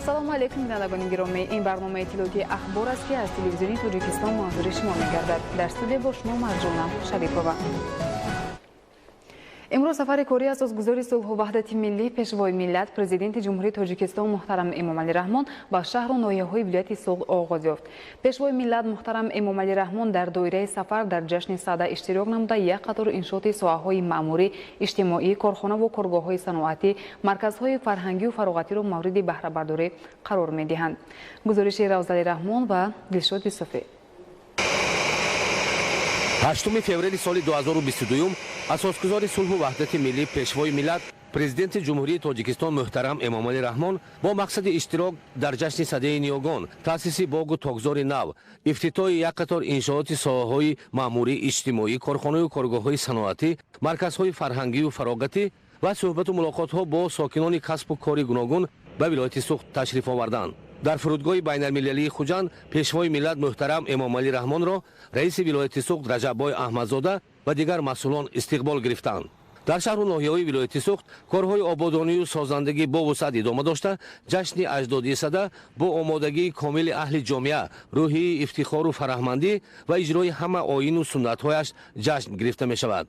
Ассалому алайкум, бинандагони гиромӣ. Ин барномаи иттилоотии ахбор аст, ки аз телевизиони Тоҷикистон манзури шумо мегардад. Дар студия бо шумо Марҷона Шарипова. Имрӯз сафари кории асосгузори сулҳу ваҳдати миллӣ, пешвои миллат, президенти Ҷумҳурии Тоҷикистон муҳтарам Эмомалӣ Раҳмон ба шаҳру ноҳияҳои вилояти Суғд оғоз ёфт. Пешвои миллат муҳтарам Эмомалӣ Раҳмон дар доираи сафар дар ҷашни Сада иштирок намуда, як қатор иншооти соҳаҳои маъмурӣ, иҷтимоӣ, корхонаву коргоҳҳои саноатӣ, марказҳои фарҳангию фароғатиро мавриди баҳрабардорӣ қарор медиҳанд. Гузориши Равзали Раҳмон ва Дилшод Юсуфӣ. 8 феврали соли 2022 асосгузори сулҳу ваҳдати миллӣ, пешвои миллат, президенти Ҷумҳурии Тоҷикистон муҳтарам Эмомалӣ Раҳмон бо мақсади иштирок дар ҷашни Садаи ниёгон, таъсиси боғу токзори нав, ифтитоҳи як қатор иншооти соҳаҳои маъмурӣ, иҷтимоӣ, корхонаю коргоҳҳои саноатӣ, марказҳои фарҳангию фароғатӣ ва суҳбату мулоқотҳо бо сокинони касбу кори гуногун ба вилояти Суғд ташриф оварданд. Дар фурудгоҳи байналмилалии Хуҷанд пешвои миллат муҳтарам Эмомалӣ Раҳмонро раиси вилояти Суғд Раҷаббой Аҳмадзода ва дигар масъулон истиқбол гирифтанд. Дар шаҳру ноҳияҳои вилояти Суғд корҳои ободонию созандагӣ бо вусъат идома дошта, ҷашни аҷдодии Сада бо омодагии комили аҳли ҷомеа, рӯҳии ифтихору фараҳмандӣ ва иҷрои ҳама оину суннатҳояш ҷашн гирифта мешавад.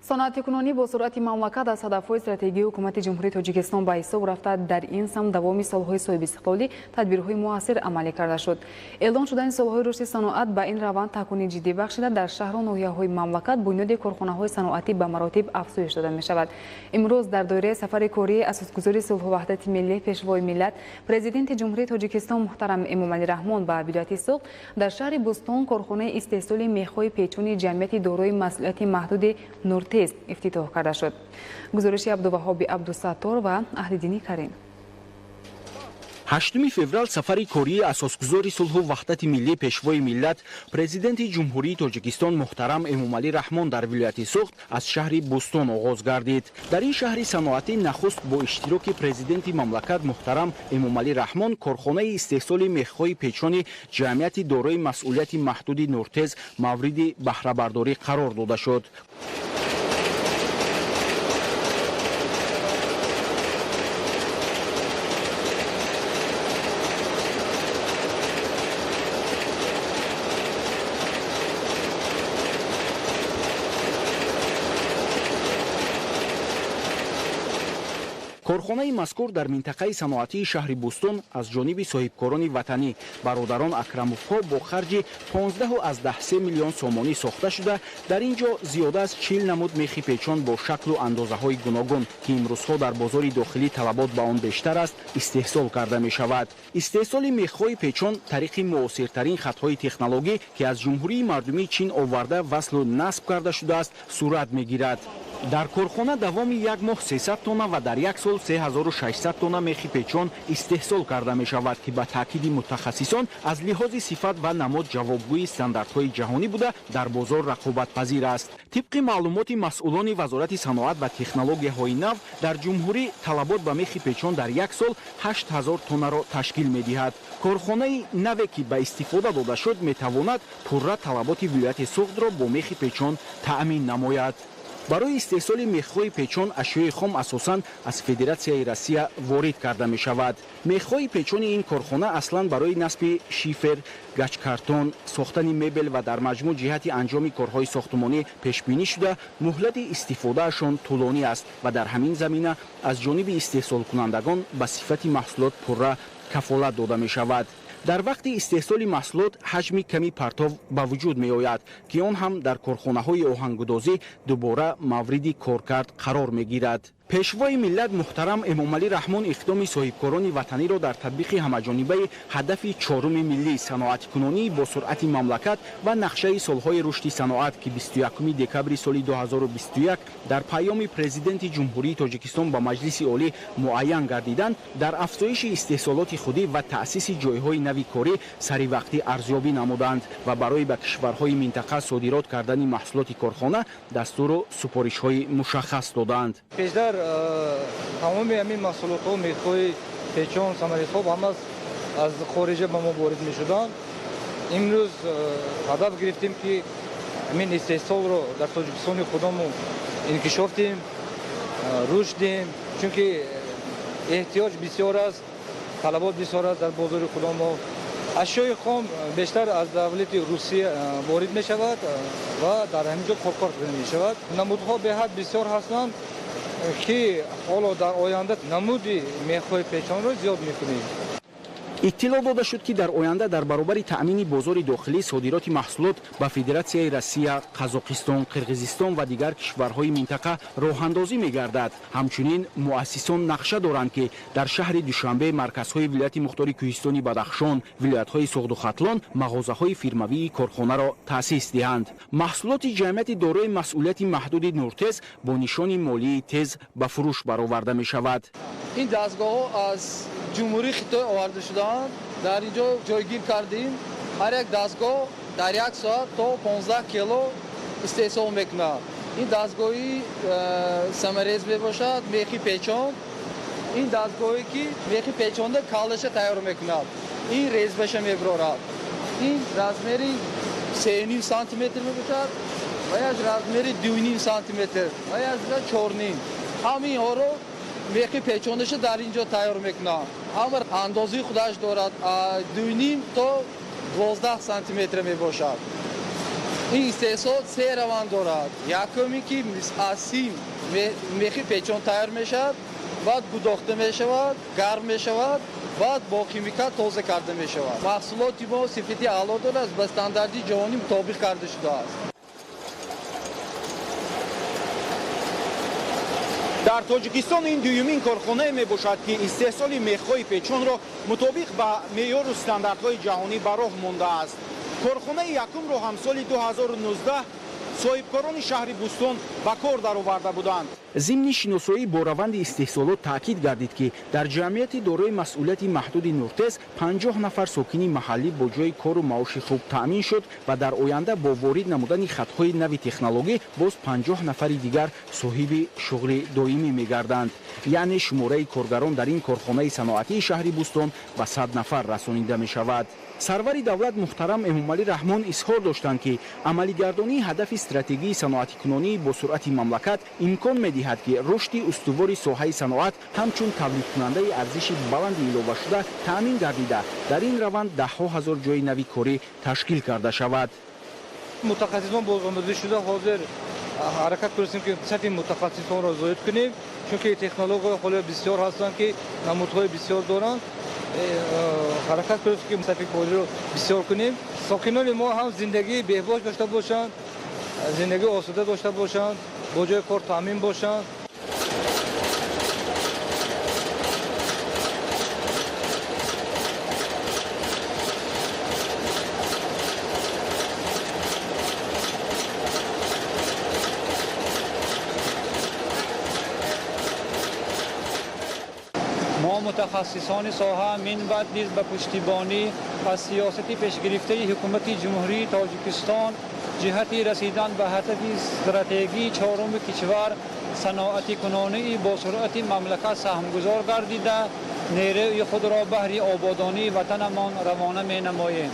Саноатикунонӣ бо суръати мамлакат аз ҳадафҳои стратегии ҳукумати Ҷумҳурии Тоҷикистон ба ҳисоб рафта, дар ин самт давоми солҳои соҳибистиқлолӣ тадбирҳои муассир амалӣ карда шуд. Эълон шудани солҳои рушди саноат ба ин раванд такони ҷиддӣ бахшида, дар шаҳру ноҳияҳои мамлакат бунёди корхонаҳои саноатӣ ба маротиб афзоиш дода мешавад. Имрӯз дар доираи сафари кории асосгузори сулҳу ваҳдати миллӣ, пешвои миллат, президенти Ҷумҳурии Тоҷикистон муҳтарам Эмомалӣ Раҳмон ба вилояти Суғд дар шаҳри Бӯстон корхонаи истеҳсоли мехҳои печони ҷамъияти дорои масъулияти маҳдуди Нуртез ифтитоҳ карда шуд. Гузориши Абдуваҳоби Абдусаттор ва Аҳлиддини Карим. 8 феврал сафари кории асосгузори сулҳу ваҳдати миллӣ, пешвои миллат, президенти Ҷумҳурии Тоҷикистон муҳтарам Эмомалӣ Раҳмон дар вилояти Суғд аз шаҳри Бӯстон оғоз гардид. Дар ин шаҳри саноатӣ нахуст бо иштироки президенти мамлакат муҳтарам Эмомалӣ Раҳмон корхонаи истеҳсоли мехҳои печони ҷамъияти дорои масъулияти маҳдуди Нуртез мавриди баҳрабардорӣ қарор дода шуд. Корхонаи мазкур дар минтақаи саноатии шаҳри Бӯстон аз ҷониби соҳибкорони ватанӣ бародарон Акрамовҳо бо харҷи 15,3 миллион сомонӣ сохта шуда, дар ин ҷо зиёда аз 40 намуд мехи печон бо шаклу андозаҳои гуногун, ки имрӯзҳо дар бозори дохилӣ талабот ба он бештар аст, истеҳсол карда мешавад. Истеҳсоли мехҳои печон тариқи муосиртарин хатҳои технологӣ, ки аз Ҷумҳурии Мардумии Чин оварда васлу насб карда шудааст, сурат мегирад. Дар корхона давоми як моҳ 300 тонна ва дар як сол 3600 тонна мехи печон истеҳсол карда мешавад, ки ба таъкиди мутахассисон аз лиҳози сифат ва намуд ҷавобгӯи стандартҳои ҷаҳонӣ буда, дар бозор рақобатпазир аст. Тибқи маълумоти масъулони Вазорати саноат ва технологияҳои нав, дар ҷумҳурӣ талабот ба мехи печон дар як сол 8000 тоннаро ташкил медиҳад. Корхонаи наве, ки ба истифода дода шуд, метавонад пурра талаботи вилояти Суғдро бо мехи печон таъмин намояд. Барои истеҳсоли мехҳои печон ашёи хом асосан аз Федератсияи Россия ворид карда мешавад. Мехҳои печони ин корхона аслан барои насби шифер, гачкартон, сохтани мебел ва дар маҷмӯъ ҷиҳати анҷоми корҳои сохтумонӣ пешбинӣ шуда, муҳлати истифодаашон тӯлонӣ аст ва дар ҳамин замина аз ҷониби истеҳсолкунандагон ба сифати маҳсулот пурра кафолат дода мешавад. Дар вақти истеҳсоли маҳсулот ҳаҷми ками партов ба вуҷуд меояд, ки он ҳам дар корхонаҳои оҳангудозӣ дубора мавриди коркард қарор мегирад. Пешвои миллат муҳтарам Эмомалӣ Раҳмон иқдоми соҳибкорони ватаниро дар татбиқи ҳамаҷонибаи ҳадафи чоруми миллӣ, саноаткунонии бо суръати мамлакат ва нақшаи солҳои рушди саноат, ки 21 декабри соли 2021 дар паёми президенти Ҷумҳурии Тоҷикистон ба Маҷлиси Олӣ муайян гардиданд, дар афзоиши истеҳсолоти худӣ ва таъсиси ҷойҳои нави корӣ саривақтӣ арзёбӣ намуданд ва барои ба кишварҳои минтақа содирот кардани маҳсулоти корхона дастуру супоришҳои мушаххас доданд. Тамоми ҳамин маҳсулотҳо, мехҳои печон, самарисхоб ҳама аз хориҷа ба мо ворид мешуданд. Имрӯз ҳадаф гирифтем, ки ҳамин истеҳсолро дар Тоҷикистони худамон инкишоф диҳем, рушд диҳем, чунки Эҳтиёҷ бисёр аст, талабот бисёр аст дар бозори худамон. Ашёи хом бештар аз давлати Русия ворид мешавад ва дар ҳамин ҷо коркард мешавад. Намудҳо беҳад бисёр ҳастанд, ки ҳоло дар оянда намуди мехҳои печонро зиёд мекунем. Иттилоъ дода шуд, ки дар оянда дар баробари таъмини бозори дохилӣ содироти маҳсулот ба Федератсияи Россия, Қазоқистон, Қирғизистон ва дигар кишварҳои минтақа роҳандозӣ мегардад. Ҳамчунин муассисон нақша доранд, ки дар шаҳри Душанбе, марказҳои вилояти мухтори Кӯҳистони Бадахшон, вилоятҳои Суғду Хатлон мағозаҳои фирмавии корхонаро таъсис диҳанд. Маҳсулоти ҷамъияти дорои масъулияти маҳдуди Нуртез бо нишони молии тез ба фурӯш бароварда мешавад. Ин дастгоҳҳо аз Ҷумҳурии Хитой оварда шудаанд. Дар ин ҷо ҷойгир кардем. Ҳар як дастгоҳ дар як соат то 15 кило истеҳсол мекунад. Ин дастгоҳи саморез мебошад, мехи печон. Ин дастгоҳе ки мехи печонда каллаша тайёр мекунад. Ин резбаша мебарорад. Ин размери 3,5 сантиметр мебошад ва яш размери 2,5 сантиметр ва яш 4,5. Ҳаминҳоро мехи печондаша дар ин ҷо тайёр мекунад. Ҳама андозаи худаш дорад, 2,5 то 12 сантиметр мебошад. Ин истеҳсол се раванд дорад. Якуме ки аз сим мехи печон тайёр мешавад, баъд гудохта мешавад, гарм мешавад, баъд бо химикат тоза карда мешавад. Маҳсулоти мо сифати аъло дорад, ба стандарти ҷаҳонӣ мутобиқ карда шудааст. Дар Тоҷикистон ин дуюмин корхонае мебошад, ки истеҳсоли мехҳои печонро мутобиқ ба меъёру стандартҳои ҷаҳонӣ ба роҳ мондааст. Корхонаи якумро ҳам соли 2019 соҳибкорони шаҳри Бӯстон ба кор дароварда буданд. Зимни шиносоӣ бо раванди истеҳсолот таъкид гардид, ки дар ҷамъияти дорои масъулияти маҳдуди Нуртез 50 нафар сокини маҳаллӣ бо ҷои кору маоши хуб таъмин шуд ва дар оянда бо ворид намудани хатҳои нави технологӣ боз 50 нафари дигар соҳиби шуғли доимӣ мегарданд. Яъне шумораи коргарон дар ин корхонаи саноатии шаҳри Бӯстон ба 100 нафар расонида мешавад. Сарвари давлат муҳтарам Эмомалӣ Раҳмон изҳор доштанд, ки амалигардонии ҳадафи стратегии саноатикунонии бо суръати мамлакат имкон медиҳад, ки рушди устувори соҳаи саноат ҳамчун тавлидкунандаи арзиши баланди иловашуда таъмин гардида, дар ин раванд даҳҳо ҳазор ҷои нави корӣ ташкил карда шавад. Мутахассисон бозомӯзӣ шуда ҳозир ҳаракат кунем, ки сафи мутахассисонро зоид кунем, чунки технологияҳои ҳоло бисёр ҳастанд, ки намудҳои бисёр доранд. Ҳаракат кунем, ки сафи кориро бисёр кунем. Сокинони мо ҳам зиндагии беҳбош дошта бошанд, зиндагии осуда дошта бошанд, бо ҷои кор таъмин бошанд. Мо мутахассисони соҳа минбаъд низ ба пуштибонӣ аз сиёсати пешгирифтаи ҳукумати Ҷумҳурии Тоҷикистон ҷиҳати расидан ба ҳадафи стратегии чоруми кишвар саноатикунонии бо суръати мамлакат саҳмгузор гардида, нерӯи худро баҳри ободонии ватанамон равона менамоем.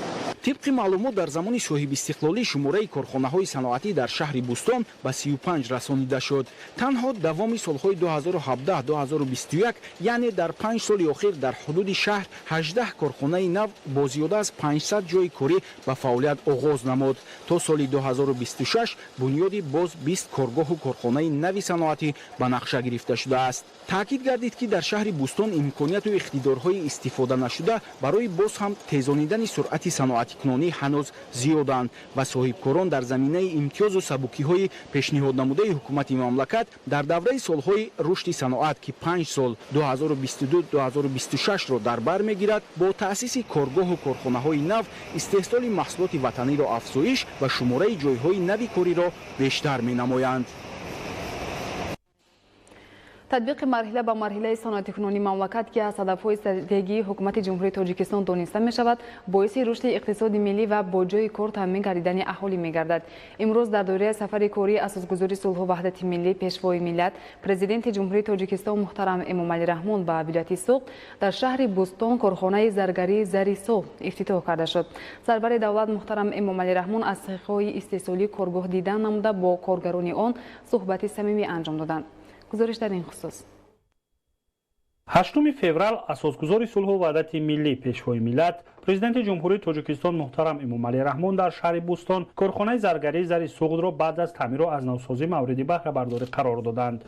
Тибқи маълумот, дар замони соҳибистиқлолӣ шумораи корхонаҳои саноатӣ дар шаҳри Бӯстон ба 35 расонида шуд. Танҳо давоми солҳои 2017-2021, яъне дар 5 соли охир дар ҳудуди шаҳр 18 корхонаи нав бо зиёда аз 500 ҷои корӣ ба фаъолият оғоз намуд. То соли 2026 бунёди боз 20 коргоҳу корхонаи нави саноатӣ ба нақша гирифта шудааст. Таъкид гардид, ки дар шаҳри Бӯстон имконияту иқтидорҳои истифода нашуда барои боз ҳам тезонидани суръати саноатикунонӣ ҳанӯз зиёданд ва соҳибкорон дар заминаи имтиёзу сабукиҳои пешниҳоднамудаи ҳукумати мамлакат дар давраи солҳои рушди саноат, ки 5 сол 2022-2026-ро дар бар мегирад, бо таъсиси коргоҳу корхонаҳои нав истеҳсоли маҳсулоти ватаниро афзоиш ва шумораи ҷойҳои нави кориро бештар менамоянд. Татбиқи марҳила ба марҳилаи саноатикунонии мамлакат, ки аз ҳадафҳои стратегии ҳукумати Ҷумҳурии Тоҷикистон дониста мешавад, боиси рушди иқтисоди миллӣ ва бо ҷои кор таъмин гардидани аҳолӣ мегардад. Имрӯз дар доираи сафари кории асосгузори сулҳу ваҳдати миллӣ, пешвои миллат, президенти Ҷумҳурии Тоҷикистон муҳтарам Эмомалӣ Раҳмон ба вилояти Суғд дар шаҳри Бӯстон корхонаи заргарии зари Суғд ифтитоҳ карда шуд. Сарвари давлат муҳтарам Эмомалӣ Раҳмон аз цехҳои истеҳсолии коргоҳ дидан намуда, бо коргарони он суҳбати самимӣ анҷом доданд. Гузориш дар ин хусус. 8 феврал асосгузори сулҳу ваҳдати миллӣ, пешвои миллат, президенти Ҷумҳурии Тоҷикистон муҳтарам Эмомалӣ Раҳмон дар шаҳри Бӯстон корхонаи заргарии Зари Суғдро баъд аз таъмиру аз навсозӣ мавриди баҳрабардорӣ қарор доданд.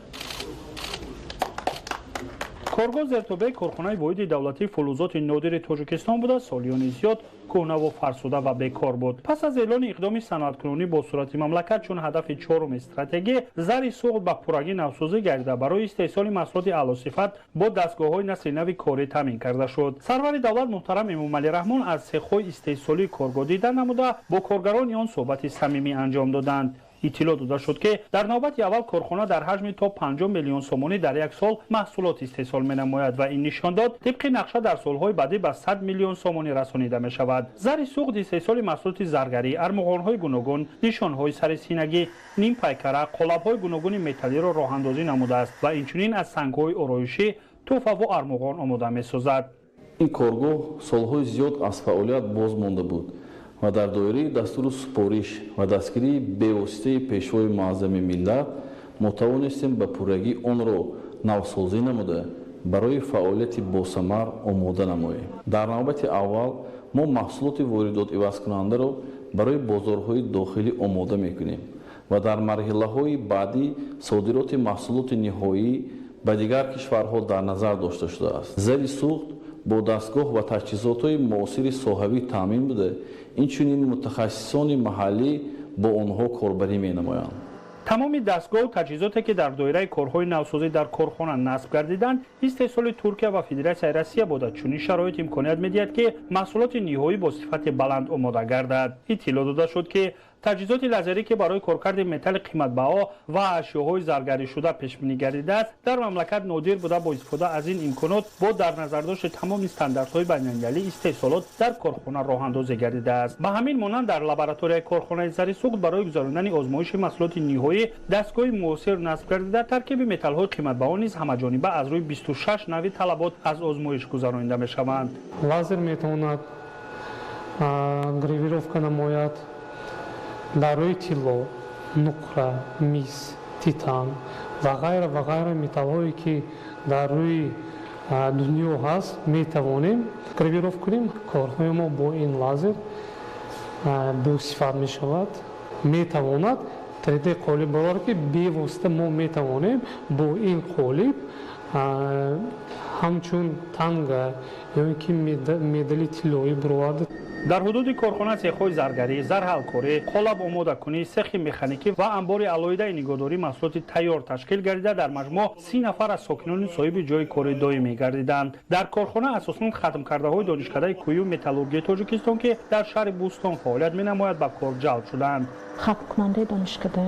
Коргоҳ зертобеи корхонаи воҳиди давлатии фулузоти нодири Тоҷикистон буда, солиёни зиёд кӯҳнаву фарсуда ва бекор буд. Пас аз эълони иқдоми саноаткунонӣ бо сурати мамлакат чун ҳадафи чоруми стратегӣ, Зари Суғд ба пуррагӣ навсозӣ гардида, барои истеҳсоли маҳсулоти аълосифат бо дастгоҳҳои насли нави корӣ таъмин карда шуд. Сарвари давлат муҳтарам Эмомалӣ Раҳмон аз цехҳои истеҳсолии коргоҳ дида намуда, бо коргарони он суҳбати самимӣ анҷом доданд. Иттилоъ дода шуд, ки дар навбати аввал корхона дар ҳаҷми то 50 миллион сомонӣ дар як сол маҳсулот истеҳсол менамояд ва ин нишондод тибқи нақша дар солҳои баъдӣ ба 100 миллион сомонӣ расонида мешавад. Зари Суғд истеҳсоли маҳсулоти заргарӣ, армуғонҳои гуногун, нишонҳои сари синагӣ, нимпайкара, қолабҳои гуногуни металлиро роҳандозӣ намудааст ва инчунин аз сангҳои ороишӣ тӯҳфаву армуғон омода месозад. Ин коргоҳ солҳои зиёд аз фаъолият боз монда буд ва дар доираи дастуру супориш ва дастгирии бевоситаи пешвои муаззами миллат мо тавонистем ба пуррагӣ онро навсозӣ намуда, барои фаъолияти босамар омода намоем. Дар навбати аввал мо маҳсулоти воридотивазкунандаро барои бозорҳои дохилӣ омода мекунем ва дар марҳилаҳои баъдӣ содироти маҳсулоти ниҳоӣ ба дигар кишварҳо дар назар дошта шудааст. Зари Суғд бо дастгоҳ ва таҷҳизотҳои муосири соҳавӣ таъмин буда, инчунин мутахассисони маҳаллӣ бо онҳо корбарӣ менамоянд. Тамоми дастгоҳу таҷҳизоте, ки дар доираи корҳои навсозӣ дар корхона насб гардиданд, истеҳсоли Туркия ва Федератсияи Россия буда. Чунин шароит имконият медиҳад, ки маҳсулоти ниҳоӣ бо сифати баланд омода гардад. Иттилоъ дода шуд, ки таҷҳизоти лазерӣ, ки барои коркарди металли қиматбаҳо ва ашёҳои заргаришуда пешбинӣ гардидааст, дар мамлакат нодир буда, бо истифода аз ин имконот бо дар назардошти тамоми стандартҳои байналмилалӣ истеҳсолот дар корхона роҳандозӣ гардидааст. Ба ҳамин монанд дар лабораторияи корхонаи Зари Суғд барои гузарондани озмоиши маҳсулоти ниҳоӣ дастгоҳи муосир насб гардида, таркиби металлҳои қиматбаҳо низ ҳамаҷониба аз рӯи 26 нави талабот аз озмоиш гузаронида мешаванд. Лазер метавонад гравировка намояд дар рӯи тилло, нуқра, мис, титан ва ғайра ва ғайра металлҳое, ки дар рӯи дунё ҳаст, метавонем гравировка кунем. Корҳои мо бо ин лазер босифат мешавад. Метавонад 3D қолиб баровард, ки бевосита мо метавонем бо ин қолиб ҳамчун танга ё ин ки медали тиллоӣ баровард. Дар ҳудуди корхона цехҳои заргарӣ, зарҳалкорӣ, қолаб омодакунӣ, цехи механикӣ ва анбори алоҳидаи нигоҳдории маҳсулоти тайёр ташкил гардида, дар маҷмӯъ 30 нафар аз сокинони соҳиби ҷойи кори доимӣ гардиданд. Дар корхона асосан хатмкардаҳои донишкадаи кӯю металлургии Тоҷикистон, ки дар шаҳри Бӯстон фаъолият менамояд, ба кор ҷалб шуданд. Хатмкунандаи донишкада,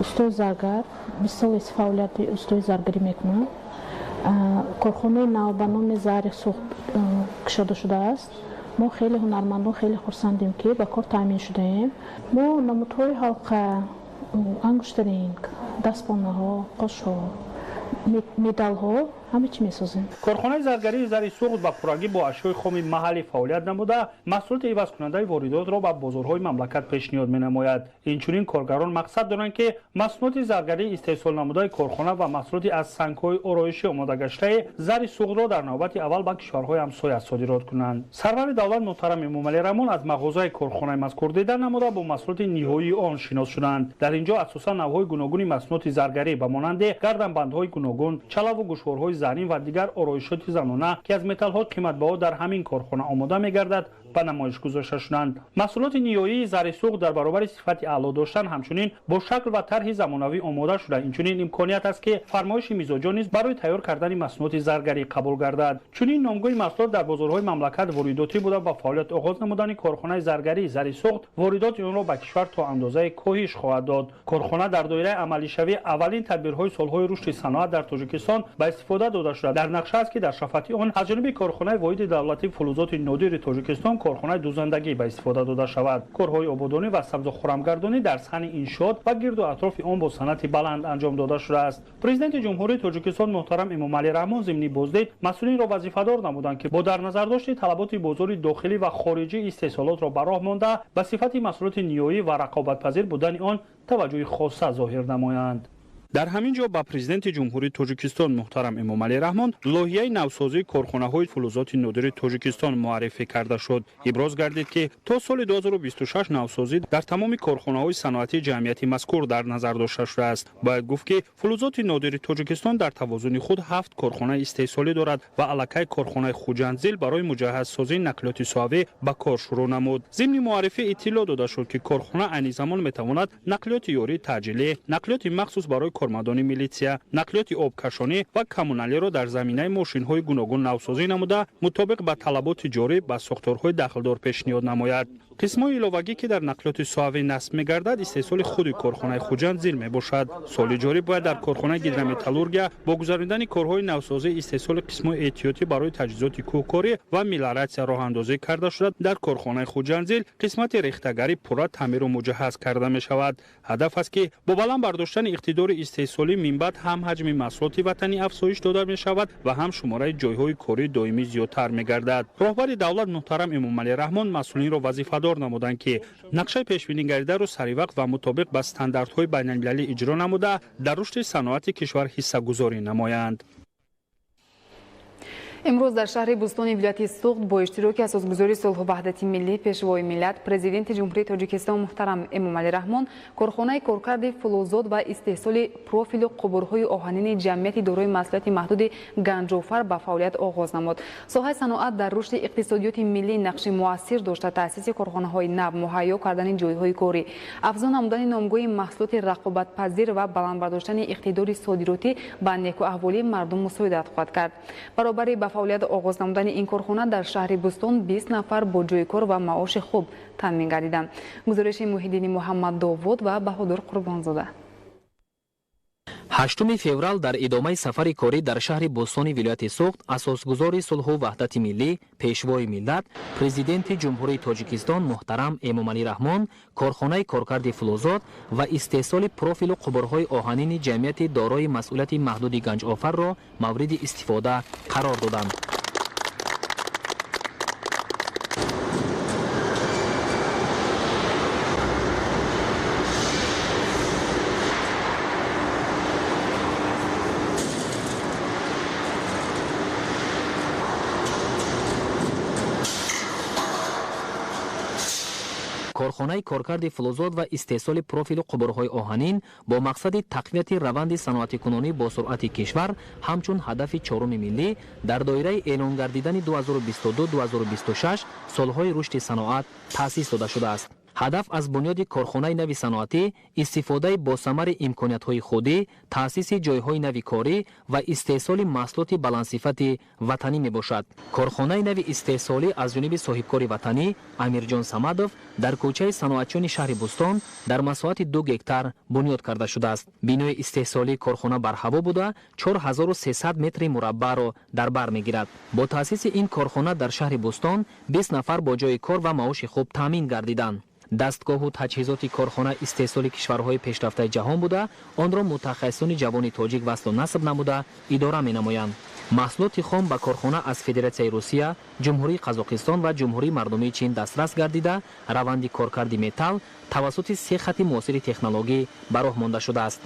устои заргар, 20 сол аст фаъолияти устои заргарӣ мекунад. Корхонаи нав ба номи Зари Суғд кушода шудааст. Мо хеле ҳунармандон хеле хурсандем, ки ба кор таъмин шудаем. Мо намудҳои ҳалқа, ангуштаринг, дастбонаҳо, қошҳо, медалҳо, ҳама чӣ месозем. Корхонаи заргарии Зари Суғд ба пуррагӣ бо ашёи хоми маҳаллӣ фаъолият намуда, маҳсулоти ивазкунандаи воридотро ба бозорҳои мамлакат пешниҳод менамояд. Инчунин коргарон мақсад доранд, ки маҳсулоти заргарии истеҳсол намудаи корхона ва маҳсулоти аз сангҳои ороишӣ омодагаштаи Зари Суғдро дар навбати аввал ба кишварҳои ҳамсоя содирот кунанд. Сарвари давлат муҳтарам Эмомалӣ Раҳмон аз мағозаи корхонаи мазкур дида намуда, бо маҳсулоти ниҳоии он шинос шуданд. Дар ин ҷо асосан навъҳои гуногуни маҳсулоти заргарӣ ба монанди гарданбандҳои гуногун, чалаву гӯшворҳои зарин ва дигар ороишоти занона, ки аз металлҳои қиматбаҳо дар ҳамин корхона омода мегардад, ба намоиш гузошта шуданд. Маҳсулоти ниҳоии Зари Суғд дар баробари сифати аъло доштан, ҳамчунин бо шакл ва тарҳи замонавӣ омода шуда, инчунин имконият аст, ки фармоиши мизоҷон низ барои тайёр кардани маҳсулоти заргарӣ қабул гардад. Чунин номгӯи маҳсулот дар бозорҳои мамлакат воридотӣ буда, ба фаъолият оғоз намудани корхонаи заргарии Зари Суғд воридоти онро ба кишвар то андозаи коҳиш хоҳад дод. Корхона дар доираи амалишавии аввалин тадбирҳои солҳои рушди саноат дар Тоҷикистон ба истифода дода шуда, дар нақша аст, ки дар шафати он аз ҷониби корхонаи воҳиди давлатии фулузоти нодири Тоҷикистон корхонаи дузандагӣ ба истифода дода шавад. Корҳои ободонӣ ва сабзу хурамгардонӣ дар саҳни иншоот ва гирду атрофи он бо санъати баланд анҷом дода шудааст. Президенти Ҷумҳурии Тоҷикистон муҳтарам Эмомалӣ Раҳмон зимни боздид масъулинро вазифадор намуданд, ки бо дар назардошти талаботи бозори дохилӣ ва хориҷӣ истеҳсолотро ба роҳ монда, ба сифати маҳсулоти ниҳоӣ ва рақобатпазир будани он таваҷҷӯҳи хоса зоҳир намоянд. Дар ҳамин ҷо ба президенти Ҷумҳурии Тоҷикистон муҳтарам Эмомалӣ Раҳмон лоиҳаи навсозии корхонаҳои фулузоти нодири Тоҷикистон муаррифӣ карда шуд. Иброз гардид, ки то соли 2026 навсозӣ дар тамоми корхонаҳои саноатии ҷамъияти мазкур дар назар дошта шудааст. Бояд гуфт, ки фулузоти нодири Тоҷикистон дар тавозуни худ 7 корхонаи истеҳсолӣ дорад ва аллакай корхонаи Хуҷандзил барои муҷаҳҳазсозии нақлиёти соҳавӣ ба кор шурӯъ намуд. Зимни муаррифӣ иттилоъ дода шуд, ки корхона айни замон метавонад нақлиёти ёрии таъҷилӣ, нақлиёти махсус барои кормандони милитсия, нақлиёти обкашонӣ ва коммуналиро дар заминаи мошинҳои гуногун навсозӣ намуда, мутобиқ ба талаботи ҷорӣ ба сохторҳои дахлдор пешниҳод намояд. Қисмҳои иловагӣ, ки дар нақлиёти соҳавӣ насб мегардад, истеҳсоли худи корхонаи Хуҷанд-Зил мебошад. Соли ҷорӣ бояд дар корхонаи гидрометаллургия бо гузаронидани корҳои навсозӣ истеҳсоли қисмҳои эҳтиётӣ барои таҷҳизоти кӯҳкорӣ ва мелиоратсия роҳандозӣ карда шуда, дар корхонаи Хуҷанд-Зил қисмати рехтагарӣ пурра таъмиру муҷаҳҳаз карда мешавад. Ҳадаф аст, ки бо баланд бардоштани иқтидори истеҳсолӣ минбаъд ҳам ҳаҷми маҳсулоти ватанӣ афзоиш дода мешавад ва ҳам шумораи ҷойҳои кории доимӣ зиёдтар мегардад. Роҳбари давлат муҳтарам Эмомалӣ Раҳмон масъулинро вазифадор намуданд, ки нақшаи пешбинигаридаро саривақт ва мутобиқ ба стандартҳои байналмилалӣ иҷро намуда, дар рушди саноати кишвар ҳиссагузорӣ намоянд. Имрӯз дар шаҳри Бӯстони вилояти Суғд бо иштироки асосгузори сулҳу ваҳдати миллӣ, пешвои миллат, президенти Ҷумҳурии Тоҷикистон муҳтарам Эмомалӣ Раҳмон корхонаи коркарди фулузот ва истеҳсоли профилу қубурҳои оҳанини ҷамъияти дорои масъулияти маҳдуди Ганҷофар ба фаъолият оғоз намуд. Соҳаи саноат дар рушди иқтисодиёти миллӣ нақши муассир дошта, таъсиси корхонаҳои нав, муҳайё кардани ҷойҳои корӣ, афзун намудани номгӯи маҳсулоти рақобатпазир ва баланд бардоштани иқтидори содиротӣ ба некуаҳволии мардум мусоидат хоҳад кард. Баробари ба фаъолият оғоз намудани ин корхона дар шаҳри Бӯстон 20 нафар бо ҷойи кор ва маоши хуб таъмин гардиданд. Гузориши Муҳиддини Муҳаммаддовуд ва Баҳодур Қурбонзода. 8 феврал дар идомаи сафари корӣ дар шаҳри Бӯстони вилояти Суғд асосгузори сулҳу ваҳдати миллӣ, пешвои миллат, президенти Ҷумҳурии Тоҷикистон муҳтарам Эмомалӣ Раҳмон корхонаи коркарди фулузот ва истеҳсоли профилу қубурҳои оҳанини ҷамъияти дорои масъулияти маҳдуди Ганҷофарро мавриди истифода қарор доданд. Корхонаи коркарди фулузот ва истеҳсоли профилу қубурҳои оҳанин бо мақсади тақвияти раванди саноатикунонӣ бо суръати кишвар ҳамчун ҳадафи чоруми миллӣ дар доираи эълон гардидани 2022-2026 солҳои рушди саноат таъсис дода шудааст. Ҳадаф аз бунёди корхонаи нави саноатӣ истифодаи босамари имкониятҳои худӣ, таъсиси ҷойҳои нави корӣ ва истеҳсоли маҳсулоти баландсифати ватанӣ мебошад. Корхонаи нави истеҳсолӣ аз ҷониби соҳибкори ватанӣ Амирҷон Самадов дар кӯчаи саноатчиёни шаҳри Бӯстон дар масоҳати 2 гектар бунёд карда шудааст. Бинои истеҳсолии корхона барҳаво буда 4300 метри мураббаъро дар бар мегирад. Бо таъсиси ин корхона дар шаҳри Бӯстон 20 нафар бо ҷойи кор ва маоши хуб таъмин гардиданд. Дастгоҳу таҷҳизоти корхона истеҳсоли кишварҳои пешрафтаи ҷаҳон буда, онро мутахассисони ҷавони тоҷик васлу насб намуда идора менамоянд. Маҳсулоти хом ба корхона аз Федератсияи Русия, Ҷумҳурии Қазоқистон ва Ҷумҳурии Мардумии Чин дастрас гардида, раванди коркарди металл тавассути 3 хати муосири технологӣ ба роҳ монда шудааст.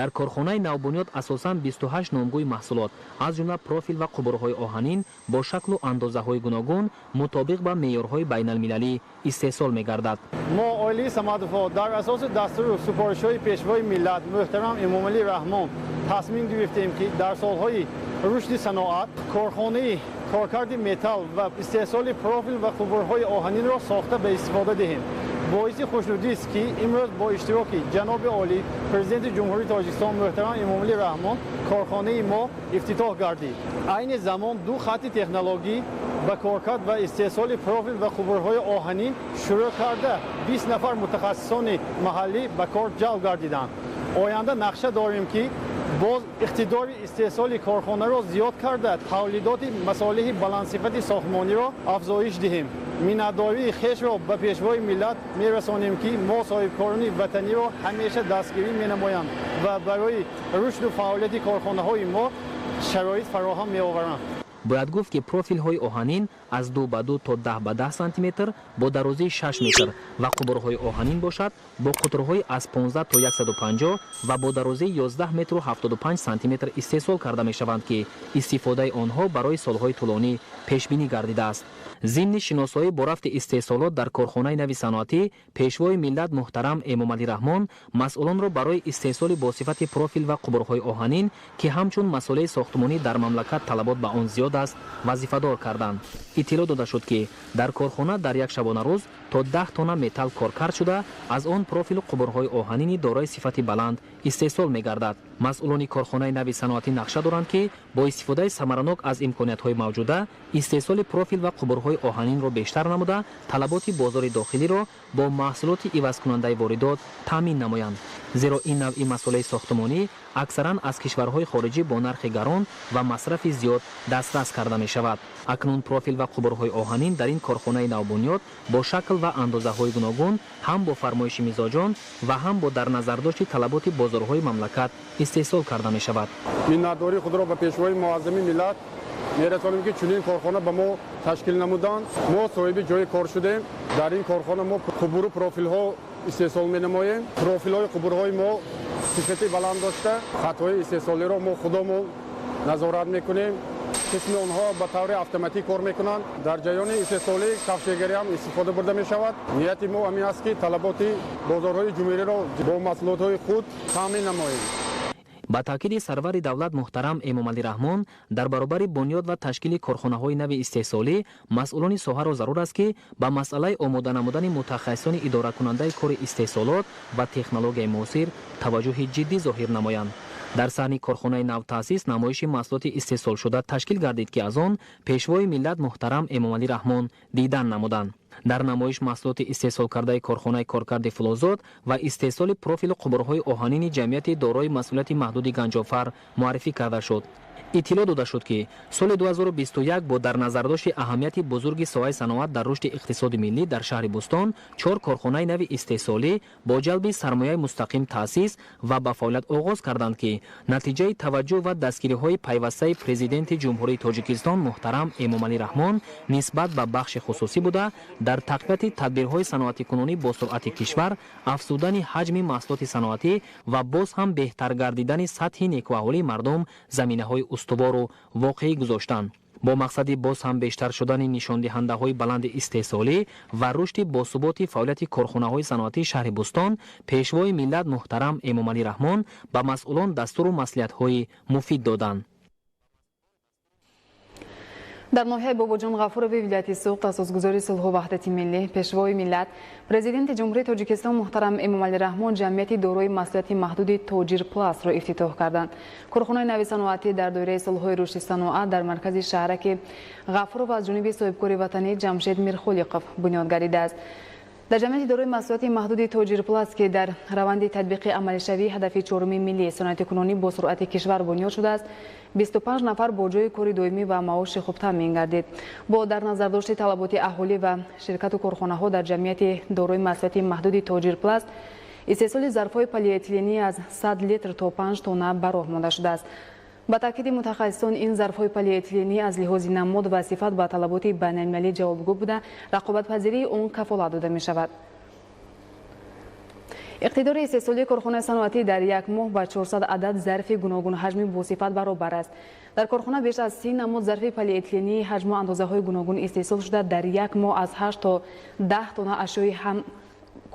Дар корхонаи навбунёд асосан 28 номгӯи маҳсулот, аз ҷумла профил ва қубурҳои оҳанин бо шаклу андозаҳои гуногун мутобиқ ба меъёрҳои байналмилалӣ истеҳсол мегардад. Мо оилаи Самадовҳо дар асоси дастуру супоришҳои пешвои миллат муҳтарам Эмомалӣ Раҳмон тасмим гирифтем, ки дар солҳои рушди саноат корхонаи коркарди металл ва истеҳсоли профил ва қубурҳои оҳанинро сохта ба истифода диҳем. Боиси хушнудист, ки имрӯз бо иштироки ҷаноби олӣ, Президенти Ҷумҳурии Тоҷикистон муҳтарам Эмомалӣ Раҳмон корхонаи мо ифтитоҳ гардид. Айни замон ду хатти технологӣ ба коркард ва истеҳсоли профил ва қубурҳои оҳанин шурӯъ карда, 20 нафар мутахассисони маҳаллӣ ба кор ҷалб гардиданд. Оянда нақша дорем, ки боз иқтидори истеҳсоли корхонаро зиёд карда, тавлидоти масолеҳи баландсифати сохтмониро афзоиш диҳем. Миннатдории хешро ба Пешвои миллат мерасонем, ки мо соҳибкорони ватаниро ҳамеша дастгирӣ менамоянд ва барои рушду фаъолияти корхонаҳои мо шароит фароҳам меоваранд. Бояд гуфт, ки профилҳои оҳанин аз 2 ба 2 то 10 ба 10 сантиметр бо дарозии 6 метр ва қубурҳои оҳанин бошад, бо қутрҳои аз 15 то 150 ва бо дарозии 11 метру 75 сантиметр истеҳсол карда мешаванд, ки истифодаи онҳо барои солҳои тӯлонӣ пешбинӣ гардидааст. Зимни шиносоӣ бо рафти истеҳсолот дар корхонаи нави саноатӣ, Пешвои миллат муҳтарам Эмомалӣ Раҳмон масъулонро барои истеҳсоли босифати профил ва қубурҳои оҳанин, ки ҳамчун масолеҳи сохтмонӣ дар мамлакат талабот ба он зиёд аст, вазифадор карданд. Иттилоъ дода шуд, ки дар корхона дар як шабонарӯз то 10 тонна металл коркард шуда, аз он профилу қубурҳои оҳанини дорои сифати баланд истеҳсол мегардад. Масъулони корхонаи нави саноатӣ нақша доранд, ки бо истифодаи самаранок аз имкониятҳои мавҷуда истеҳсоли профил ва қубурҳои оҳанинро бештар намуда, талаботи бозори дохилиро бо маҳсулоти ивазкунандаи воридот таъмин намоянд, зеро ин навъи масолеҳи сохтмонӣ аксаран аз кишварҳои хориҷӣ бо нархи гарон ва масрафи зиёд дастрас карда мешавад. Акнун профил ва қубурҳои оҳанин дар ин корхонаи навбунёд бо шакл ва андозаҳои гуногун, ҳам бо фармоиши мизоҷон ва ҳам бо дар назардошти талаботи бозорҳои мамлакат истеҳсол карда мешавад. Миннатдории худро ба Пешвои муаззами миллат мерасонем, ки чунин корхона ба мо ташкил намуданд. Мо соҳиби ҷои кор шудем. Дар ин корхона мо қубуру профилҳо истеҳсол менамоем. Профилҳои қубурҳои мо сифати баланд дошта, хатҳои истеҳсолиро мо худомон назорат мекунем. Қисми онҳо ба таври автоматӣ кор мекунанд. Дар ҷараёни истеҳсолӣ кафшегарӣ ҳам истифода бурда мешавад. Нияти мо ҳамин аст, ки талаботи бозорҳои ҷумҳуриро бо маҳсулотҳои худ таъмин намоем. Ба таъкиди сарвари давлат муҳтарам Эмомалӣ Раҳмон, дар баробари бунёд ва ташкили корхонаҳои нави истеҳсолӣ, масъулони соҳаро зарур аст, ки ба масъалаи омода намудани мутахассисони идоракунандаи кори истеҳсолот ва технологияи муосир таваҷҷӯҳи ҷиддӣ зоҳир намоянд. Дар саҳни корхонаи навтаъсис намоиши маҳсулоти истеҳсолшуда ташкил гардид, ки аз он Пешвои миллат муҳтарам Эмомалӣ Раҳмон дидан намуданд. Дар намоиш маҳсулоти истеҳсолкардаи корхонаи коркарди фулозот ва истеҳсоли профилу қубурҳои оҳанини ҷамъияти дорои масъулияти маҳдуди Ганҷофар муаррифӣ карда шуд. Иттилоъ дода шуд, ки соли 2021 бо дар назардошти аҳамияти бузурги соҳаи саноат дар рушди иқтисоди миллӣ дар шаҳри Бӯстон чор корхонаи нави истеҳсолӣ бо ҷалби сармояи мустақим таъсис ва ба фаъолият оғоз карданд, ки натиҷаи таваҷҷӯҳ ва дастгириҳои пайвастаи Президенти Ҷумҳурии Тоҷикистон муҳтарам Эмомалӣ Раҳмон нисбат ба бахши хусусӣ буда, дар тақвияти тадбирҳои саноатикунонӣ бо суръати кишвар, афзудани ҳаҷми маҳсулоти саноатӣ ва боз ҳам беҳтар гардидани сатҳи некӯаҳолии мардум заминаҳои устувору воқеӣ гузоштанд. Бо мақсади боз ҳам бештар шудани нишондиҳандаҳои баланди истеҳсолӣ ва рушди босуботи фаъолияти корхонаҳои саноатии шаҳри Бӯстон, Пешвои миллат муҳтарам Эмомалӣ Раҳмон ба масъулон дастуру маслиҳатҳои муфид доданд. Дар ноҳияи Бобоҷон Ғафурови вилояти Суғд асосгузори сулҳу ваҳдати миллӣ, Пешвои миллат, Президенти Ҷумҳурии Тоҷикистон муҳтарам Эмомалӣ Раҳмон ҷамъияти дорои масъулияти маҳдуди Тоҷирпластро ифтитоҳ карданд. Корхонаи нави саноатӣ дар доираи солҳои рушди саноат дар маркази шаҳраки Ғафуров аз ҷониби соҳибкори ватанӣ Ҷамшед Мирхолиқов бунёд гардидааст. Дар ҷамъияти дорои масъулияти маҳдуди Тоҷирпласт, ки дар раванди татбиқи амалишавии ҳадафи чоруми миллии саноатикунонӣ бо суръати кишвар бунёд шудааст, 25 нафар бо ҷои кори доимӣ ва маоши хуб таъмин гардид. Бо дар назардошти талаботи аҳолӣ ва ширкату корхонаҳо дар ҷамъияти дорои масъулияти маҳдуди Тоҷирпласт истеҳсоли зарфҳои полиэтиленӣ аз 100 литр то 5 тонна ба роҳ монда шудааст. Ба таъкиди мутахассисон, ин зарфҳои полиэтиленӣ аз лиҳози намуд ва сифат ба талаботи байналмилалӣ ҷавобгӯ буда, рақобатпазирии он кафолат дода мешавад. Иқтидори истеҳсолии корхонаи саноатӣ дар як моҳ ба 400 адад зарфи гуногунҳаҷми босифат баробар аст. Дар корхона беш аз 30 намуд зарфи полиэтилении ҳаҷму андозаҳои гуногун истеҳсол шуда, дар як моҳ аз 8 то 10 тонна ашёи ҳам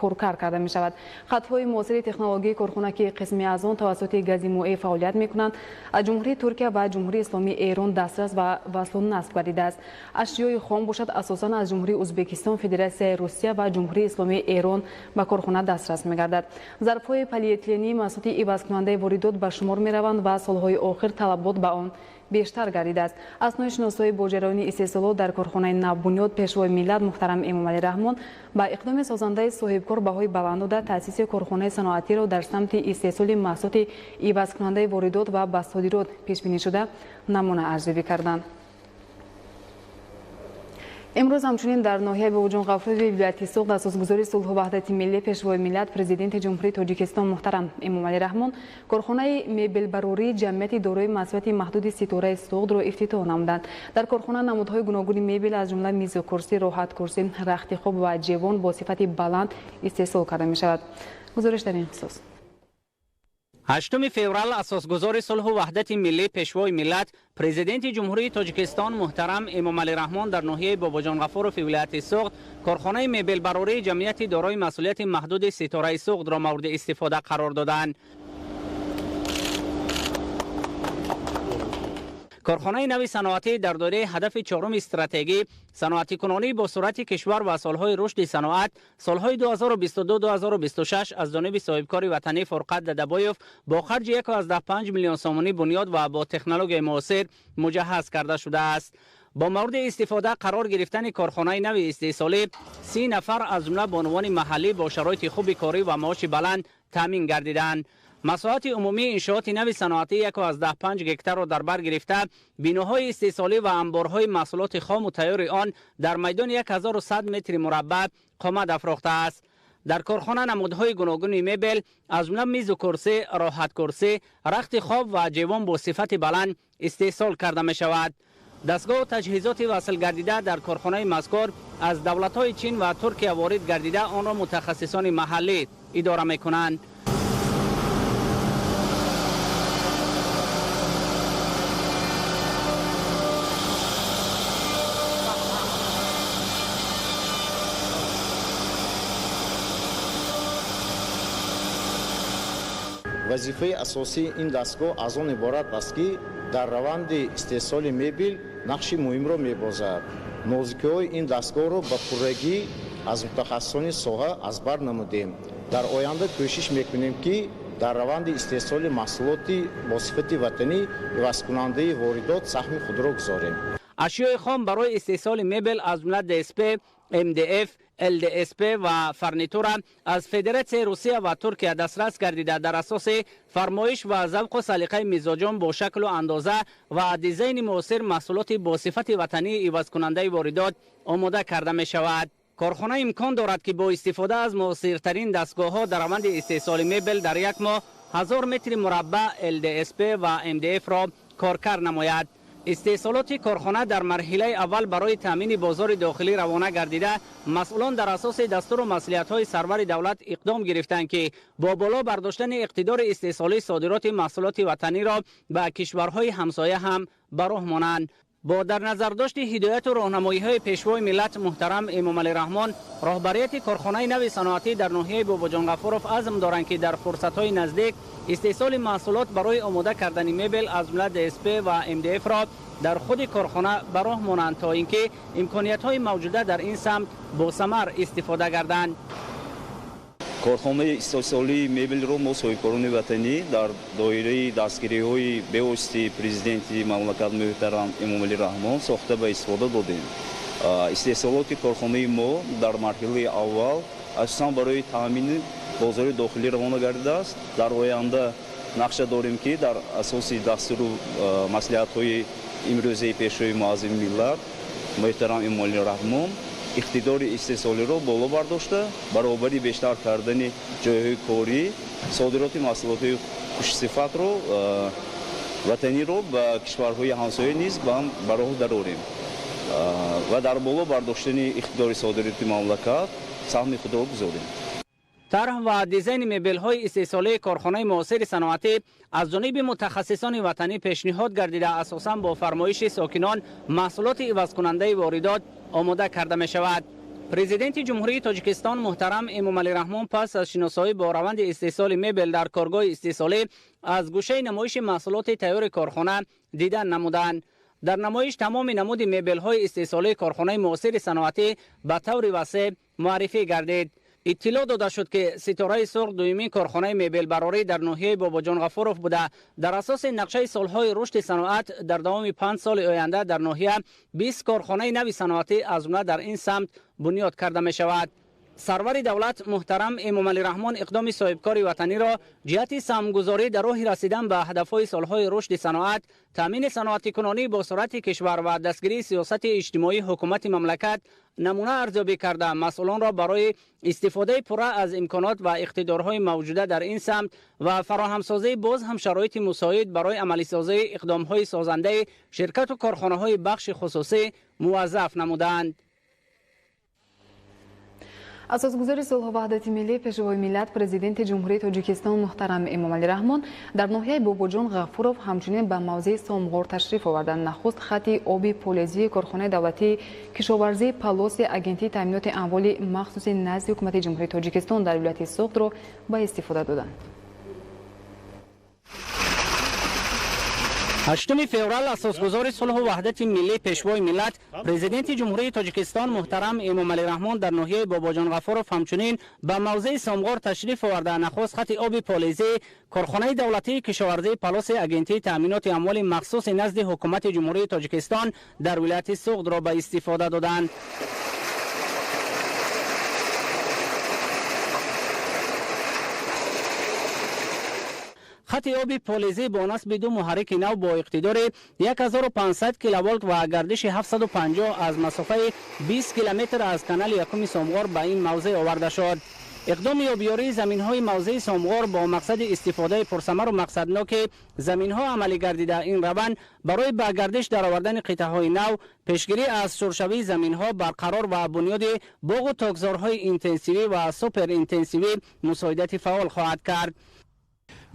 коркард карда мешавад. Хатҳои муосири технологияи корхона, ки қисме аз он тавассути гази моеъ фаъолият мекунанд, аз Ҷумҳурии Туркия ва Ҷумҳурии Исломии Эрон дастрас ва васлу насб гардидааст. Ашёи хом бошад, асосан аз Ҷумҳурии Ӯзбекистон, Федератсияи Русия ва Ҷумҳурии Исломии Эрон ба корхона дастрас мегардад. Зарфҳои полиэтилении маҳсулоти ивазкунандаи воридот ба шумор мераванд ва солҳои охир талабот ба он бештар гардидааст. Аснои шиносоӣ бо ҷараёни истеҳсолот дар корхонаи навбунёд Пешвои миллат муҳтарам Эмомалӣ Раҳмон ба иқдоми созандаи соҳибкор баҳои баланд дода, таъсиси корхонаи саноатиро дар самти истеҳсоли маҳсулоти ивазкунандаи воридот ва ба содирот пешбинишуда намуна арзёбӣ карданд. Имрӯз ҳамчунин дар ноҳияи Бобоҷон Ғафурови вилояти Суғд асосгузори сулҳу ваҳдати миллӣ, Пешвои миллат, Президенти Ҷумҳурии Тоҷикистон муҳтарам Эмомалӣ Раҳмон корхонаи мебелбарории ҷамъияти дорои масъулияти маҳдуди Ситораи Суғдро ифтитоҳ намуданд. Дар корхона намудҳои гуногуни мебел, аз ҷумла мизу курсӣ, роҳаткурсӣ, рахти хоб ва ҷевон бо сифати баланд истеҳсол карда мешавад. Гузориш дар ин хусус. 8 феврал асосгузори сулҳу ваҳдати миллӣ, Пешвои миллат, Президенти Ҷумҳурии Тоҷикистон муҳтарам Эмомалӣ Раҳмон дар ноҳияи Бобоҷон Ғафуров вилояти Суғд корхонаи мебелбарории ҷамъияти дорои масъулияти маҳдуди Ситораи Суғдро мавриди истифода қарор доданд. Корхонаи нави саноатӣ дар доираи ҳадафи чоруми стратегӣ саноатикунонӣ бо суръати кишвар ва солҳои рушди саноат солҳои 2022-2026 аз ҷониби соҳибкори ватанӣ Фурқат Дадабоев бо харҷи 1,5 миллион сомонӣ бунёд ва бо технологияи муосир муҷаҳҳаз карда шудааст. Бо мавриди истифода қарор гирифтани корхонаи нави истеҳсолӣ 30 нафар аз ҷумла бонувони маҳаллӣ бо шароити хуби корӣ ва маоши баланд таъмин гардиданд. Масоҳати умумии иншооти нави саноатӣ 1,5 гектарро дар бар гирифта, биноҳои истеҳсолӣ ва анборҳои маҳсулоти хому тайёри он дар майдони 1100 метри мураббаъ қомат афрохтааст. Дар корхона намудҳои гуногуни мебел, аз ҷумла мизу курсӣ, роҳаткурсӣ, рахти хоб ва ҷевон бо сифати баланд истеҳсол карда мешавад. Дастгоҳу таҷҳизоти васл гардида дар корхонаи мазкур аз давлатҳои Чин ва Туркия ворид гардида, онро мутахассисони маҳаллӣ идора мекунанд. Вазифаи асосии ин дастгоҳ аз он иборат аст, ки дар раванди истеҳсоли мебел нақши муҳимро мебозад. Нозикиҳои ин дастгоҳро ба пуррагӣ аз мутахассисони соҳа аз бар намудем. Дар оянда кӯшиш мекунем, ки дар раванди истеҳсоли маҳсулоти бо сифати ватанӣ ивазкунандаи воридот саҳми худро гузорем. Ашёи хом барои истеҳсоли мебел, аз ҷумла ДСП, МДФ, ЛДСП ва фарнитура аз Федератсияи Русия ва Туркия дастрас гардида, дар асоси фармоиш ва завқу салиқаи мизоҷон бо шаклу андоза ва дизайни муосир маҳсулоти бо сифати ватании ивазкунандаи воридот омода карда мешавад. Корхона имкон дорад, ки бо истифода аз муосиртарин дастгоҳҳо дар раванди истеҳсоли мебел дар як моҳ 1000 метри мураббаъ ЛДСП ва МДФ-ро коркард намояд. Истеҳсолоти корхона дар марҳилаи аввал барои таъмини бозори дохилӣ равона гардида, масъулон дар асоси дастуру маслиҳатҳои сарвари давлат иқдом гирифтанд, ки бо боло бардоштани иқтидори истеҳсолии содироти маҳсулоти ватаниро ба кишварҳои ҳамсоя ҳам ба роҳ монанд. Бо дар назардошти ҳидояту роҳнамоиҳои Пешвои миллат муҳтарам Эмомалӣ Раҳмон, роҳбарияти корхонаи нави саноатӣ дар ноҳияи Бобоҷон Ғафуров азм доранд, ки дар фурсатҳои наздик истеҳсоли маҳсулот барои омода кардани мебел, аз ҷумла ДСП ва МДФ-ро дар худи корхона ба роҳ монанд, то ин ки имкониятҳои мавҷуда дар ин самт босамар истифода гарданд. Корхонаи истеҳсолии мебелро мо соҳибкорони ватанӣ дар доираи дастгириҳои бевоситаи президенти мамлакат муҳтарам Эмомалӣ Раҳмон сохта ба истифода додем. Истеҳсолоти корхонаи мо дар марҳилаи аввал асосан барои таъмини бозори дохилӣ равона гардидааст. Дар оянда нақша дорем, ки дар асоси дастуру маслиҳатҳои имрӯзаи Пешвои муаззами миллат муҳтарам Эмомалӣ Раҳмон иқтидори истеҳсолиро боло бардошта, баробари бештар кардани ҷойҳои корӣ, содироти маҳсулоти хушсифатро ватаниро ба кишварҳои ҳамсоя низ ба роҳ дарорем ва дар боло бардоштани иқтидори содироти мамлакат саҳми худро гузорем. Тарҳ ва дизайни мебелҳои истеҳсолии корхонаи муосири саноатӣ аз ҷониби мутахассисони ватанӣ пешниҳод гардида, асосан бо фармоиши сокинон маҳсулоти ивазкунандаи воридот омода карда мешавад. Президенти Ҷумҳурии Тоҷикистон муҳтарам Эмомалӣ Раҳмон пас аз шиносоӣ бо раванди истеҳсоли мебел дар коргоҳи истеҳсолӣ аз гӯшаи намоиши маҳсулоти тайёри корхона дидан намуданд. Дар намоиш тамоми намуди мебелҳои истеҳсолии корхонаи муосири саноатӣ ба таври васеъ муаррифӣ гардид. Иттилоъ дода шуд, ки Ситораи Суғд дуюмин корхонаи мебелбарорӣ дар ноҳияи Бобоҷон Ғафуров буда, дар асоси нақшаи солҳои рушди саноат дар давоми 5 соли оянда дар ноҳия 20 корхонаи нави саноатӣ аз ҷумла дар ин самт бунёд карда мешавад. Сарвари давлат муҳтарам Эмомалӣ Раҳмон иқдоми соҳибкори ватаниро ҷиҳати саҳмгузорӣ дар роҳи расидан ба ҳадафҳои солҳои рушди саноат, таъмини саноатикунонӣ бо суръати кишвар ва дастгирии сиёсати иҷтимоии ҳукумати мамлакат намуна арзёбӣ карда, масъулонро барои истифодаи пурра аз имконот ва иқтидорҳои мавҷуда дар ин самт ва фароҳамсозии боз ҳам шароити мусоид барои амалисозии иқдомҳои созандаи ширкату корхонаҳои бахши хусусӣ муваззаф намуданд. Асосгузори сулҳу ваҳдати миллӣ, Пешвои миллат, Президенти Ҷумҳурии Тоҷикистон муҳтарам Эмомалӣ Раҳмон дар ноҳияи Бобоҷон Ғафуров ҳамчунин ба мавзеи Сомғор ташриф оварданд. Нахуст хати оби полезии корхонаи давлатии кишоварзии Палоси Агентии таъминоти амволи махсуси назди Ҳукумати Ҷумҳурии Тоҷикистон дар вилояти Суғдро ба истифода доданд. 8 феврал асосгузори сулҳу ваҳдати миллӣ, Пешвои миллат, Президенти Ҷумҳурии Тоҷикистон муҳтарам Эмомалӣ Раҳмон дар ноҳияи Бобоҷон Ғафуров ҳамчунин ба мавзеи Сомғор ташриф оварда, нахуст хати оби полезӣ корхонаи давлатии кишоварзии Палоси Агентии таъминоти амволи махсуси назди Ҳукумати Ҷумҳурии Тоҷикистон дар вилояти Суғдро ба истифода доданд. Хати оби полезӣ бо насби ду муҳаррики нав бо иқтидори 1500 киловолт ва гардиши 750 аз масофаи 20 километр аз канали якуми Сомғор ба ин мавзеъ оварда шуд. Иқдоми обиёрии заминҳои мавзеи Сомғор бо мақсади истифодаи пурсамару мақсадноки заминҳо амалӣ гардида, ин раванд барои ба гардиш даровардани қитъаҳои нав, пешгирӣ аз шуршавии заминҳо, барқарор ва бунёди боғу токзорҳои интенсивӣ ва суперинтенсивӣ мусоидати фаъол хоҳад кард.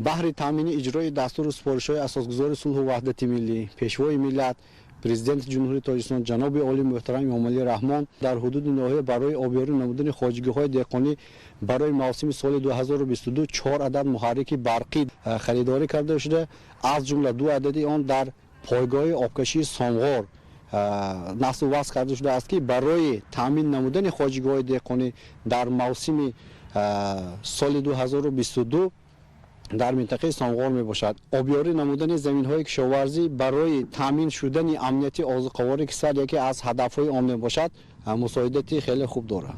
Баҳри таъмини иҷрои дастуру супоришҳои асосгузори сулҳу ваҳдати миллӣ, Пешвои миллат, Президенти Ҷумҳурии Тоҷикистон ҷаноби олӣ муҳтарам Эмомалӣ Раҳмон дар ҳудуди ноҳия барои обёрӣ намудани хоҷагиҳои деҳқонӣ барои мавсими соли 2022 4 адад муҳаррики барқӣ харидорӣ карда шуда, аз ҷумла 2 адади он дар пойгоҳи обкашии Сомғор насбу васл карда шудааст, ки барои таъмин намудани хоҷагиҳои деҳқонӣ дар мавсими соли 2022 дар минтақаи Сомғор мебошад. Обёрӣ намудани заминҳои кишоварзӣ барои таъмин шудани амнияти озуқавории кишвар яке аз ҳадафҳои он мебошад, мусоидати хеле хуб дорад.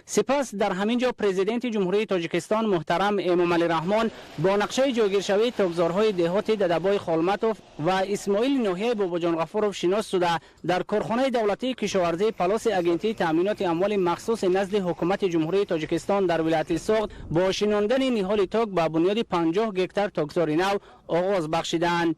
Сипас дар ҳамин ҷо Президенти Ҷумҳурии Тоҷикистон муҳтарам Эмомалӣ Раҳмон бо нақшаи ҷойгиршавии токзорҳои деҳоти Дадабои Холматов ва Исмоили ноҳияи Бобоҷон Ғафуров шинос шуда, дар корхонаи давлатии кишоварзии Палоси Агентии таъминоти амволи махсуси назди Ҳукумати Ҷумҳурии Тоҷикистон дар вилояти Суғд бо шинондани ниҳоли ток ба бунёди 50 гектар токзори нав оғоз бахшиданд.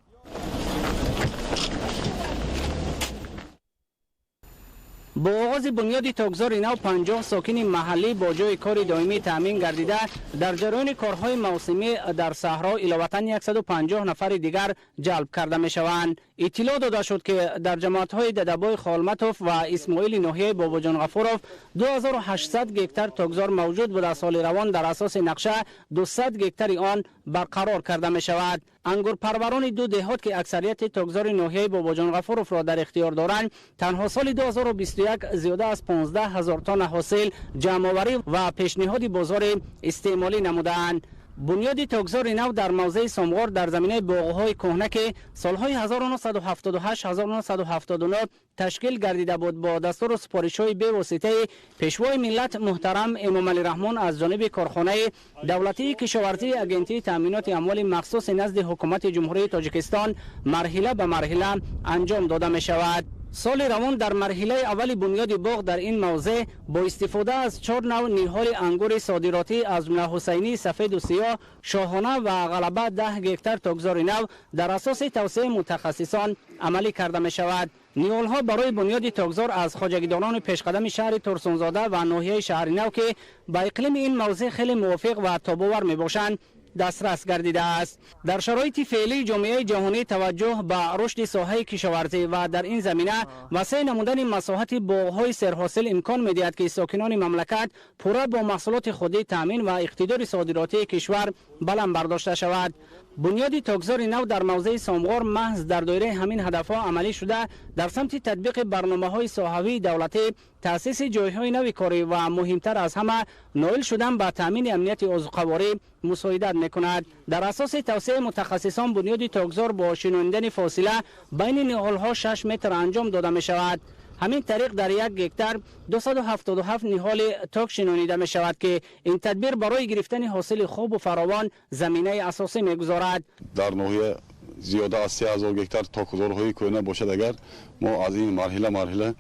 Бо оғози бунёди токзори нав 50 сокини маҳаллӣ бо ҷойи кори доимӣ таъмин гардида, дар ҷараёни корҳои мавсимӣ дар саҳро иловатан 150 нафари дигар ҷалб карда мешаванд. Иттилоъ дода шуд, ки дар ҷамоатҳои Дадабои Холматов ва Исмоили ноҳияи Бобоҷон Ғафуров 2800 гектар токзор мавҷуд буда, соли равон дар асоси нақша 200 гектари он барқарор карда мешавад. Ангурпарварони ду деҳот, ки аксарияти токзори ноҳияи Бобоҷон Ғафуровро дар ихтиёр доранд, танҳо соли 2021 зиёда аз 15 ҳазор тонна ҳосил ҷамъоварӣ ва пешниҳоди бозори истеъмолӣ намудаанд. Бунёди токзори нав дар мавзеи Сомғор дар заминаи боғҳои кӯҳна, ки солҳои 1978-1979 ташкил гардида буд, бо дастуру супоришҳои бевоситаи Пешвои миллат муҳтарам Эмомалӣ Раҳмон аз ҷониби корхонаи давлатии кишоварзии Агентии таъминоти амволи махсуси назди Ҳукумати Ҷумҳурии Тоҷикистон марҳила ба марҳила анҷом дода мешавад. Соли равон дар марҳилаи аввали бунёди боғ дар ин мавзеъ бо истифода аз 4 нав ниҳоли ангури содиротӣ аз ҷумла Ҳусайнии сафеду сиёҳ, Шоҳона ва Ғалаба 10 гектар токзори нав дар асоси тавсияи мутахассисон амалӣ карда мешавад. Ниҳолҳо барои бунёди токзор аз хоҷагидорони пешқадами шаҳри Турсунзода ва ноҳияи Шаҳри Нав, ки ба иқлими ин мавзеъ хеле мувофиқ ва тобовар мебошанд, дастрас гардидааст. Дар шароити феълии ҷомеаи ҷаҳонӣ таваҷҷӯҳ ба рушди соҳаи кишоварзӣ ва дар ин замина васеъ намудани масоҳати боғҳои серҳосил имкон медиҳад, ки сокинони мамлакат пурра бо маҳсулоти худӣ таъмин ва иқтидори содиротии кишвар баланд бардошта шавад. Бунёди токзори нав дар мавзеи Сомғор маҳз дар доираи ҳамин ҳадафҳо амалӣ шуда, дар самти татбиқи барномаҳои соҳавии давлатӣ, таъсиси ҷойҳои нави корӣ ва муҳимтар аз ҳама ноил шудан ба таъмини амнияти озуқаворӣ мусоидат мекунад. Дар асоси тавсияи мутахассисон бунёди токзор бо шинонидани фосила байни ниҳолҳо 6 метр анҷом дода мешавад. Ҳамин тариқ дар 1 гектар 277 ниҳоли ток шинонида мешавад, ки ин тадбир барои гирифтани ҳосили хубу фаровон заминаи асосӣ мегузорад. Дар ноҳия зиёда аз 3000 гектар токзорҳои кӯҳна бошад, агар мо аз ин марҳила марҳила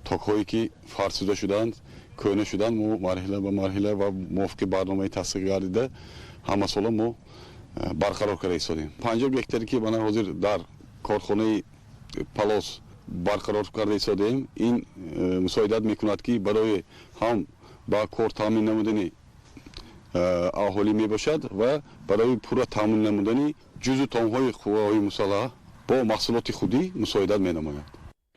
токҳое ки фарсуда шуданд, кӯҳна шуданд, мо марҳила ба марҳила ва мувофиқи барномаи тасдиқ гардида ҳамасола мо барқарор карда истодем. 50 гектаре ки бана ҳозир дар корхонаи Палос барқарор карда истодаем, ин мусоидат мекунад, ки барои ҳам ба кор таъмин намудани аҳолӣ мебошад ва барои пурра таъмин намудани ҷузъу томҳои қувваҳои мусаллаҳ бо маҳсулоти худӣ мусоидат менамояд.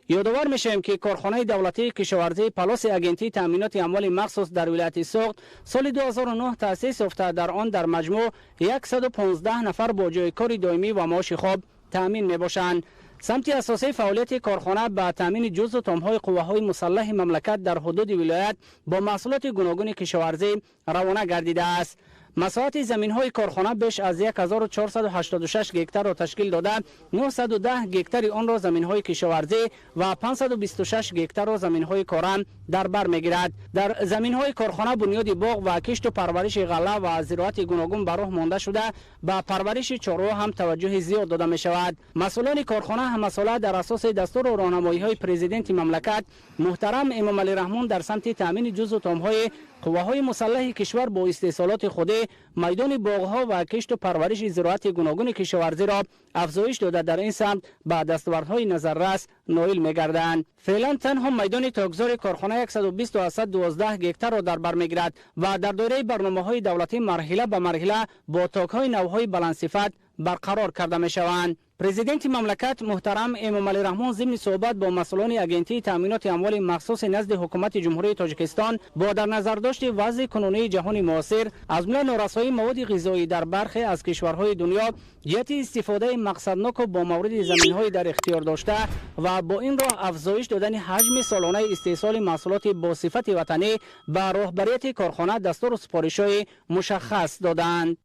Ёдовар мешавем, ки корхонаи давлатии кишоварзии Палоси Агентии таъминоти амволи махсус дар вилояти Суғд соли 2009 таъсис ёфта, дар он дар маҷмӯъ 115 нафар бо ҷои кори доимӣ ва маоши хуб таъмин мебошанд. Самти асосии фаъолияти корхона ба таъмини ҷузъу томҳои қувваҳои мусаллаҳи мамлакат дар ҳудуди вилоят бо маҳсулоти гуногуни кишоварзӣ равона гардидааст. Масоҳати заминҳои корхона беш аз 1486 гектарро ташкил дода, 910 гектари онро заминҳои кишоварзӣ ва 526 гектарро заминҳои коран дар бар мегирад. Дар заминҳои корхона бунёди боғ ва кишту парвариши ғалла ва зироати гуногун ба роҳ монда шуда, ба парвариши чорво ҳам таваҷҷӯҳи зиёд дода мешавад. Масъулони корхона ҳамасола дар асоси дастуру роҳнамоиҳои президенти мамлакат муҳтарам Эмомалӣ Раҳмон дар самти таъмини ҷузъу томҳои қувваҳои мусаллаҳи кишвар бо истеҳсолоти худӣ майдони боғҳо ва кишту парвариши зироати гуногуни кишоварзиро афзоиш дода, дар ин самт ба дастовардҳои назаррас ноил мегарданд. Феълан танҳо майдони токзори корхона 120,12 гектарро дар бар мегирад ва дар доираи барномаҳои давлатӣ марҳила ба марҳила бо токҳои навҳои баландсифат барқарор карда мешаванд. Президенти мамлакат муҳтарам Эмомалӣ Раҳмон зимни суҳбат бо масъулони Агентии таъминоти амволи махсуси назди ҳукумати Ҷумҳурии Тоҷикистон бо дар назардошти вазъи кунунии ҷаҳони муосир, аз ҷумла норасоии маводи ғизоӣ дар бархе аз кишварҳои дунё, ҷиҳати истифодаи мақсадноку бо мавриди заминҳои дар ихтиёр дошта ва бо ин роҳ афзоиш додани ҳаҷми солонаи истеҳсоли маҳсулоти бо сифати ватанӣ ба роҳбарияти корхона дастуру супоришҳои мушаххас додаанд.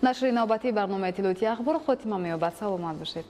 Нашри навбатии барномаи иттилоотии Ахбор хотима меёбад. Саломат бошед.